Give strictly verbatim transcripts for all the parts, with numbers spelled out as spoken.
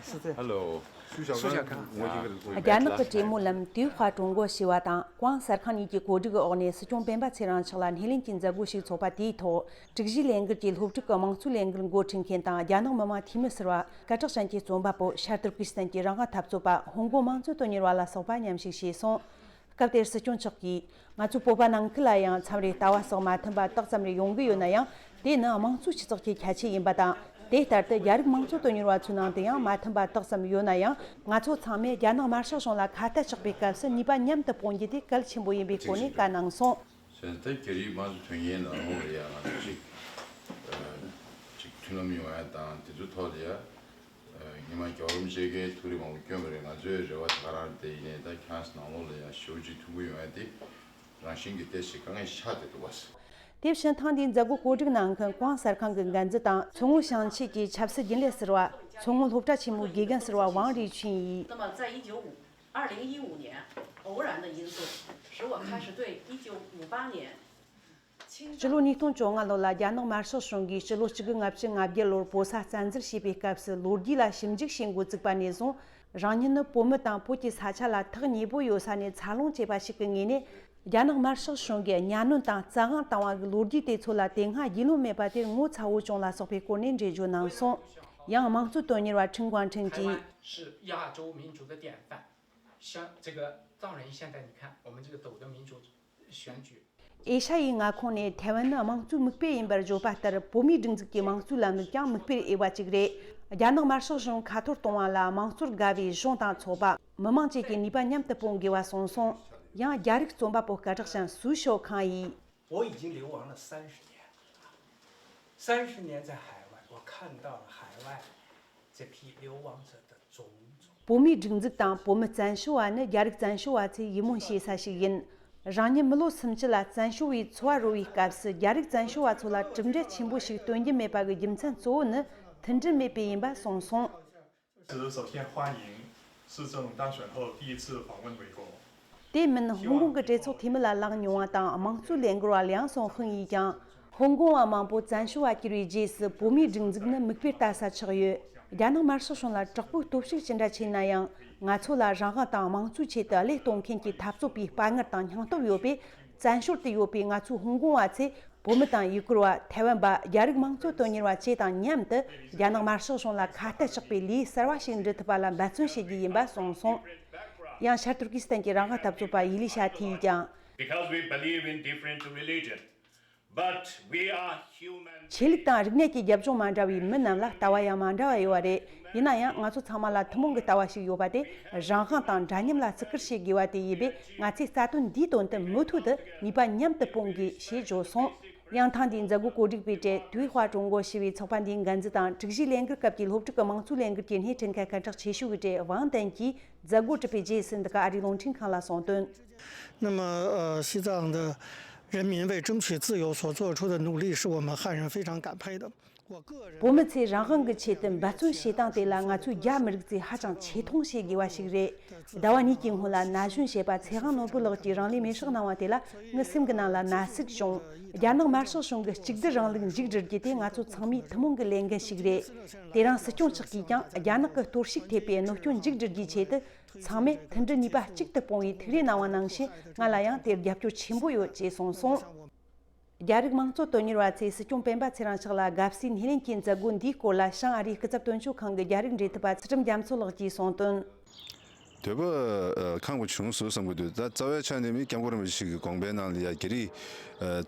是这样。Hello，苏小刚，苏小刚。我这个我རྒྱ་ནག་གི་གྲོས་མོལ་ལམ་对话中国ཞེས་པ་དང་ཀོང་གསར་ཁང་གཉིས་ཀྱི་གོ་སྒྲིག་གི་འོག་ནས་སྲིད་སྐྱོང་སྤེན་པ་ཚེ་རིང་མཆོག་ལ་སྣེ་ལེན་གྱི་མཛད་སྒོ་ཞིག་ཚོགས་པ་དེའི་ཐོག་དྲུག་བཞིའི་ལས་འགུལ་གྱི་སློབ་ཕྲུག་གི་དམངས་གཙོའི་ལས་འགུལ་འགོ་ཁྲིད་མཁན་དང་རྒྱ་ནག་མི་དམངས་འཐུས་མི་ཟུར་པ་སྐད་གྲགས་ཅན་གྱི་རྩོམ་པ་པོ་ཤར་ཏུར་ཀི་སི་ཐན་གྱི་རང་དབང་འཐབ་རྩོད་པ་ཧོང་ཀོང་དམངས་གཙོ་དོན་གཉེར་བ་ལ་སོགས་པ་མཉམ་ཞུགས་བྱས་སོང་། སྐབས་དེར་སྲིད་སྐྱོང་མཆོག་གིས། ང་ཚོ་བོད་པ་ནང་ཁུལ་ལ་ཡང་མཚམས་རེ་ལྟ་བ་སོགས་མ་མཐུན་པ་ཏོག་ཙམ་རེ་ཡོང་གི་ཡོད་ན་ཡང་། དེ་ནི་དམངས་གཙོའི་སྤྱི་ཚོགས་ཀྱི་ཁྱད་ཆོས་ཡིན་པ་དང་། དེ་ལྟར་དུ་རྒྱ་རིགས་དམངས་གཙོ་དོན་གཉེར་བ་ཚོའི་ནང་དུ་ཡང་མ་མཐུན་པ་ཏོག་ཙམ་ཡོད་ན་ཡང་། ང་ཚོ་ཚང་མས་རྒྱ་ནག་དམར་ཤོག་གཞུང་ལ་ཁ་གཏད་གཅོག་པའི་སྐབས་སུ་ནུས་པ་མཉམ་དུ་སྤུངས་རྒྱུ་དེ་གལ་ཆེན་པོ་ཡིན་པའི་སྐོར་ནས་བཀའ་གནང་སོང་། བྱས་ཙང་ད་རྒྱ་རིགས་དམངས་གཙོ་དོན་གཉེར་ནང་ལོགས་ལ་ཡང་ང་ཚོ་གཅིག་ཨ་གཅིག་མཐུན་ལམ་ཡོང་ཡ་དང་དེ་ཚོའི་ཐོག་ལ་ཡ། ཉི་མ་རྒྱལ་བ་རིན་པོ་ཆེ་གིས་ཐུགས་རེ་མང་པོ་བསྐྱོན་པ་རེད། ང་ཚོའི་རེ་བ་ད་ག་རང་རེད། དེ་ཡིན་ནའི་ད་ཁྱེད་རང་ཚོ་ནང་ལོགས་ལ་ཡང་ཞེ་པོ་ཅིག་མཐུན་པོ་ཡོང་ཡ་དེ་རང་བཞིན་གྱིས་ཏོག་ཙམ་དཀའ་ངལ་ཆགས་བསྡད་འདུག་བ། དེ་བཞིན་ཐེངས་འདིའི་མཛད་སྒོ་གོ་སྒྲིག་གནང་མཁན་ཀོང་གསར་ཁང་གི་འགན་འཛིན་དང་མཚོ་སྔོན་ཞིང་ཆེན་གྱི་ཆབ་སྲིད་རྒྱུན་ལས་ཟུར་པ་མཚོ་སྔོན་སློབ་གྲྭ་ཆེན་མོའི་དགེ་རྒན་ཟུར་པ་ཝང་རུས་ཆུན་ཡིས། 那么，在一九五二零一五年，偶然的因素使我开始对一九五八年 སྤྱི་ལོ་ཉིས་སྟོང་བཅོ་ལྔ་ལོ་ལ་རྒྱ་ནག་དམར་ཤོག་གཞུང་གིས་སྤྱི་ལོ་གཅིག་དགུ་ལྔ་བཅུ་ང་བརྒྱད་ལོར་བོད་ས་བཙན་འཛུལ་བྱས་པའི་སྐབས་སུ་ལོ་རྒྱུས་ལ་ཞིབ་འཇུག་བྱེད་འགོ་བཙུགས་པ་ནས་བཟུང་རང་ཉིད་ནི་བོད་མི་དང་བོད་ཀྱི་ས་ཆ་ལ་ཐག་ཉེ་པོ་ཡོད་ས་ནས་འཚར་ལོངས་བྱས་པ་ཞིག་གི་ངོས་ནས་རྒྱ་ནག་དམར་ཤོག་གཞུང་གིས་གཉའ་གནོན་དང་བཙན་དབང་བཏང་བ་གི་ལོ་རྒྱུས་དེ་ཚོ་ལ་དེ་སྔ་རྒྱུས་ལོན་མེད་པ་དེར་ངོ་ཚ་བོ་བྱུང་ལ་སོགས་པའི་སྐོར་ནས་འགྲེལ་བརྗོད་གནང་སོང་། ཡང་དམངས་གཙོ་དོན་གཉེར་བ་ཁྲིན་ཀོང་ཁྲིན་གྱིས། 是亚洲民主的典范。 像这个藏人现在，你看我们这个走的民主选举。 ཨེ་ཤ་ཡའི་མངའ་ཁོངས་ནས་ཐའེ་ཝན་ནི་དམངས་གཙོའི་མིག་དཔེ་ཡིན་པར་བརྗོད་པ་ལྟར་བོད་མིའི་སྒྲིག་འཛུགས་ཀྱི་དམངས་གཙོའི་ལམ་ལུགས་ཀྱང་མིག་དཔེར་འོས་པ་ཅིག་རེད། རྒྱ་ནག་དམར་ཤོག་གཞུང་ཁ་འཐོར་གཏོང་བ་ལ་དམངས་གཙོར་དགའ་བའི་གཞུང་དང་ཚོགས་པ་མི་མང་བཅས་ཀྱིས་ནུས་པ་མཉམ་དུ་སྤུངས་དགོས་པ་གསུངས་སོང་། ཡང་རྒྱ་རིགས་རྩོམ་པ་པོ་སྐད་གྲགས་ཅན་སུའུ་ཞའོ་ཁང་ཡིས། 我已经流亡了三十年了，三十年在海外，我看到了海外这批流亡者的种种。 བོད་མིའི་སྒྲིག་འཛུགས་དང་བོད་མི་བཙན་བྱོལ་བ་ནི་རྒྱ་རིགས་བཙན་བྱོལ་བ་ཚོས་ཡིད་སྨོན་བྱེད་ས་ཞིག་ཡིན། རང་ཉིད་མི་ལོ་སུམ་ཅུ་ལ་བཙན་བྱོལ་བའི་འཚོ་བ་རོལ་བའི་སྐབས་སུ་རྒྱ་རིགས་བཙན་བྱོལ་བ་ཚོ་ལ་གྲུབ་འབྲས་ཆེན་པོ་ཞིག་སྟོན་རྒྱུ་མེད་པ་གི་རྒྱུ་མཚན་གཙོ་བོ་ནི་མཐུན་སྒྲིལ་མེད་པས་ཡིན་པ་གསུངས་སོང་། 首先欢迎市政当选后第一次访问美国。 དེ་མིན་ཧོང་ཀོང་གི་གྲོས་ཚོགས་འཐུས་མི་ལ་ལངས་མྱོང་བ་དང་དམངས་གཙོའི་ལས་འགུལ་བ་ལིའང་སུང་ཧུང་ཡིས་ཀྱང་། ཧོང་ཀོང་བ་མང་པོ་བཙན་བྱོལ་བ་གྱུར་བའི་རྗེས་སུ་བོད་མིའི་སྒྲིག་འཛུགས་ནི་མིག་དཔེར་ལྟ་ས་ཆགས་ཡོད། རྒྱ་ནག་དམར་ཤོག་གཞུང་ལ་དྲག་པོའི་སྟོབས་ཤུགས་ཅི་འདྲ་ཆེ་ན་ཡང་། ང་ཚོ་ལ་རང་དབང་དང་དམངས་གཙོའི་ཆེད་དུ་བློས་གཏོང་མཁན་གྱི་འཐབ་རྩོད་པའི་དཔའ་ངར་དང་སྙིང་སྟོབས་ཡོད་པས། བཙན་བྱོལ་དུ་ཡོད་པའི་ང་ཚོའི་ཧོང་ཀོང་བ་ཚོས་བོད་མི་དང་ཡུ་གུར་བ་ཐའེ་ཝན་པ་རྒྱ་རིགས་དམངས་གཙོ་དོན་གཉེར་བ་བཅས་དང་མཉམ་དུ་རྒྱ་ནག་དམར་ཤོག་གཞུང་ལ་ཁ་གཏད་གཅོག་པའི་ལས་གསར་བ་ཞིག་འབྲི་ཐུབ་པ་ལ་འབད་བརྩོན་བྱེད་རྒྱུ་ཡིན་པ་གསུངས་སོང་། ཡང་ཤར་ཏུར་ཀི་སི་ཐན་གྱི་རང་དབང་འཐབ་རྩོད་པ་ཡི་ལི་ཤ་ཐི་ཡིས་ཀྱང་། Because we believe in different religion, but we are human. ཆོས་ལུགས་དང་རིག་གནས་ཀྱི་རྒྱབ་ལྗོངས་མ་འདྲ་བའི་མི་རྣམས་ལ་ལྟ་བ་ཡང་མ་འདྲ་བ་ཡོད་པ་རེད། ཡིན་ན་ཡང་ང་ཚོ་ཚང་མ་ལ་ཐུན་མོང་གི་ལྟ་བ་ཞིག་ཡོད་པ་དེ་རང་དབང་དང་འདྲ་མཉམ་ལ་བརྩི་བཀུར་བྱེད་དགོས་པ་དེ་ཡིན་པས། ང་ཚོས་རྩ་དོན་འདིའི་དོན་དུ་མུ་མཐུད་དུ་ནུས་པ་མཉམ་དུ་སྤུངས་དགོས་ཞེས་བརྗོད་སོང་། ཡང་ཐེངས་འདིའི་མཛད་སྒོ་གོ་སྒྲིག་པའི་གྲས་对话中国ཞེས་པའི་ཚོགས་པ་འདིའི་འགན་འཛིན་དང་དྲུག་བཞིའི་ལས་འགུལ་སྐབས་ཀྱི་སློབ་ཕྲུག་གི་དམངས་གཙོའི་ལས་འགུལ་གྱི་སྣེ་ཁྲིད་མཁན་ཁ་གྲགས་ཆེ་ཤོས་ཀྱི་གྲས་ཝང་ཏན་གྱིས་མཛད་སྒོ་གྲུབ་པའི་རྗེས་སུ་འདི་ག་ཨ་རིའི་རླུང་འཕྲིན་ཁང་ལ་གསུངས་དོན། 那么，呃，西藏的人民为争取自由所做出的努力，是我们汉人非常感佩的。我个人 བོད་མི་ཚོས་རང་དབང་གི་ཆེད་དུ་འབད་བརྩོན་བྱེད་སྟངས་དེ་ལ་ང་ཚོའི་རྒྱ་མི་རིགས་ཚོས་ཧ་ཅང་ཆེ་མཐོང་བྱེད་དགོས་པ་ཞིག་རེད། ཟླ་བ་གཉིས་ཀྱི་སྔོན་ལ་ན་གཞོན་གཞས་པ་ཚེ་དབང་ནོར་བུ་ལགས་ཀྱིས་རང་ལུས་མེར་སྲེག་གནང་བ་དེ་ལ་ངའི་སེམས་ཀྱི་ནང་ལ་ན་ཟུག་བྱུང་། རྒྱ་ནག་དམར་ཤོག་གཞུང་གི་གཅིག་སྡུད་རིང་ལུགས་མཇུག་སྒྲིལ་རྒྱུ་དེ་ང་ཚོ་ཚང་མའི་ཐུན་མོང་གི་ལས་འགན་ཞིག་རེད། དེ་རིང་སྲིད་སྐྱོང་མཆོག་གིས་ཀྱང་རྒྱ་ནག་གི་གཏོར་བཤིག་ཐེབས་པའི་གནོད་སྐྱོན་མཇུག་སྒྲིལ་རྒྱུའི་ཆེད་དུ། ཚང་མས་མཐུན་སྒྲིལ་ནུས་པ་གཅིག་ཏུ་སྤུངས་པའི་ཐུགས་རེ་གནང་བ་ནང་བཞིན་ང་ལ་ཡང་དེར་རྒྱབ་སྐྱོར་ཆེན་པོ་ཡོད་ཅེས་གསུངས་སོང་། རྒྱ་རིགས་དམངས་གཙོ་དོན་གཉེར་བ་ཚོས་སྲིད་སྐྱོང་སྤེན་པ་ཚེ་རིང་མཆོག་ལ་དགའ་བསུའི་སྣེ་ལེན་གྱི་མཛད་སྒོ་འདིའི་སྐོར་ལ་བྱང་ཨ་རིའི་སྐུ་ཚབ་དོན་གཅོད་ཁང་གི་རྒྱ་རིགས་འབྲེལ་མཐུད་པ་ཚུལ་ཁྲིམས་རྒྱ་མཚོ་ལགས་ཀྱིས་གསུངས་དོན། དོལ་པོ་ཁེངས་པོ་བྱུང་སོང་བསམ་གྱི་འདུག་ད་རྩ་བའི་ཆ་ནས་མི་སྐྱབས་མགོན་རིན་པོ་ཆེ་གི་དགོངས་པའི་ནང་ལ་ཡ་རྒྱ་རིགས་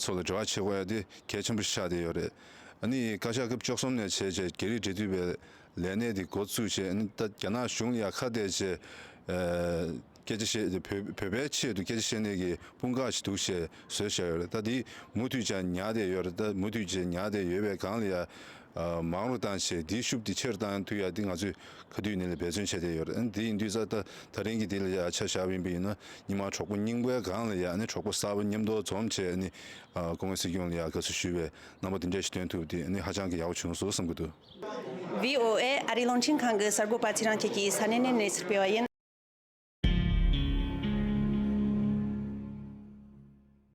ཚོ་ལ་འབྲེལ་བ་བྱེད་དགོས་ཡ་དེ་གལ་ཆེན་པོ་ཞིག་ཆགས་བསྡད་ཡོད་རེད། ཨ་ནི་བཀའ་ཤག་སྐབས་བཅུ་གསུམ་ནས་བྱས་བྱས་རྒྱ་རིགས་འབྲེལ་མཐུད་པའི་ལས་གནས་དེ་འགོ་བཙུགས་བྱས། ཨ་ནི་ད་རྒྱ་ནག་གཞུང་ལ་ཡ་ཁ་གཏད་བྱས་སྐད་ཆ་བཤད་དེ། བོད་བོད་པའི་ཆེད་དུ་སྐད་ཆ་བཤད་མཁན་གྱི་དཔུང་ཁག་ཞིག་འདུག་བྱས་བཟོས་བཞག་ཡོད་རེད། ད་དེ་མུ་མཐུད་བྱས་ཉར་བསྡད་ཡོད་རེད། ད་མུ་མཐུད་བྱས་ཉར་བསྡད་ཡོད་པའི་སྒང་ལ་ཡ་མང་རུ་བཏང་བྱས་དེའི་ཤུགས་དེ་ཆེ་རུ་བཏང་ཐུབ་ཡ་དེ་ང་ཚོས་ག་དུས་ནས་ལ་འབད་བརྩོན་བྱས་བསྡད་ཡོད་རེད། ཨ་ནི་དེ་ཡིན་དུས་ཙང་ད་ད་རིང་གི་དེ་ལ་ཡ་ཆ་བཞག་པ་ཡིན་པ་ཡིན་ན་སྔོན་མ་གྲོགས་པོ་རྙིང་པའི་སྒང་ལ་ཡ་ཨ་ནི་གྲོགས་པོ་གསར་པ་མཉམ་དུ་འཛོམས་བྱས། ཨ་ནི་སྐུ་ངོ་སྲིད་སྐྱོང་ལ་ཡ་དགའ་བསུ་ཞུས་པའི་རྣམ་པ་དེ་འདྲ་ཞིག་སྟོན་ཐུབ་དེ་ཨ་ནི་ཧ་ཅང་གི་ཡག་པོ་བྱུང་སོང་བསམ་གྱི་འདུག། བྷི་ཨོ་ཨེ་ཨ་རིའི་རླུང་འཕྲིན་ཁང་གི་གསར་འགོད་པ་ཚེ་རིང་ཁྱེད་ཀྱིས་ས་གནས་ནས་གནས་ཚུལ་སྤེལ་བ་ཡིན།